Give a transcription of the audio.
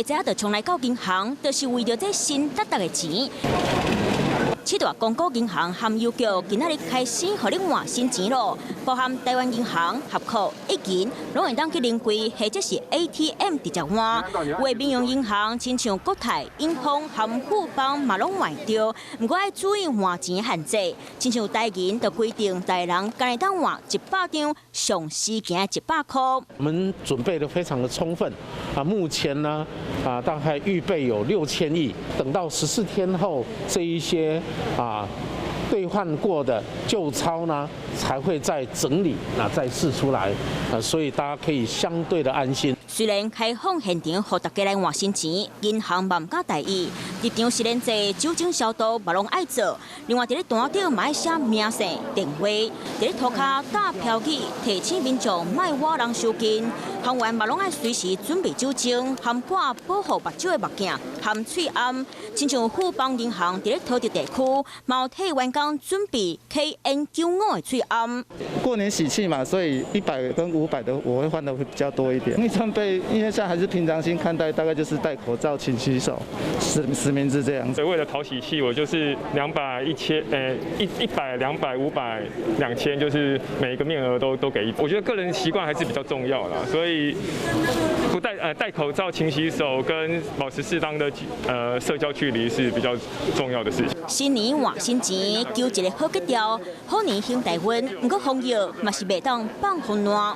下早就衝來到銀行，就是為著這新沓沓的錢。七大公股銀行和郵局今仔日開始予你換新錢囉，包含台灣銀行、合庫、一銀，攏會當去臨櫃或者是 ATM 直接換。有的民營銀行親像國泰、永豐和富邦嘛攏換著，毋過愛注意換錢限制，親像台銀就規定，逐个人干焦會當換100張，上時間100箍。我們準備得非常的充分，啊，目前呢，啊，大概預備有6000億，等到14天後，這一些兌換過的舊鈔呢，才會再整理，那再釋出來，啊，所以大家可以相對的安心。雖然開放現場予大家來換新錢，銀行嘛毋敢大意，入場實聯制、酒精消毒嘛攏愛做。另外，佇咧單頂嘛愛寫名姓、電話，佇咧塗跤打標語，提醒民眾莫倚人傷近。行員嘛攏愛隨時準備酒精，含掛保護目睭的目鏡，含喙罨。親像富邦銀行佇咧桃竹地區，嘛有替員工準備 KN95的喙罨。過年喜氣嘛，所以100跟500的我會換的會比較多一點。因為準備，因為現在還是平常心看待，大概就是戴口罩、勤洗手、實名制這樣子。所以為了討喜氣，我就是200、1000，100、200、500、2000，就是每一個面額都給一。我覺得個人習慣還是比較重要啦，所以不戴戴口罩、勤洗手跟保持適當的社交距離是比較重要的事情。新年換新錢，求一個好格調，虎年行大運。毋過防疫嘛是袂當放寬爛。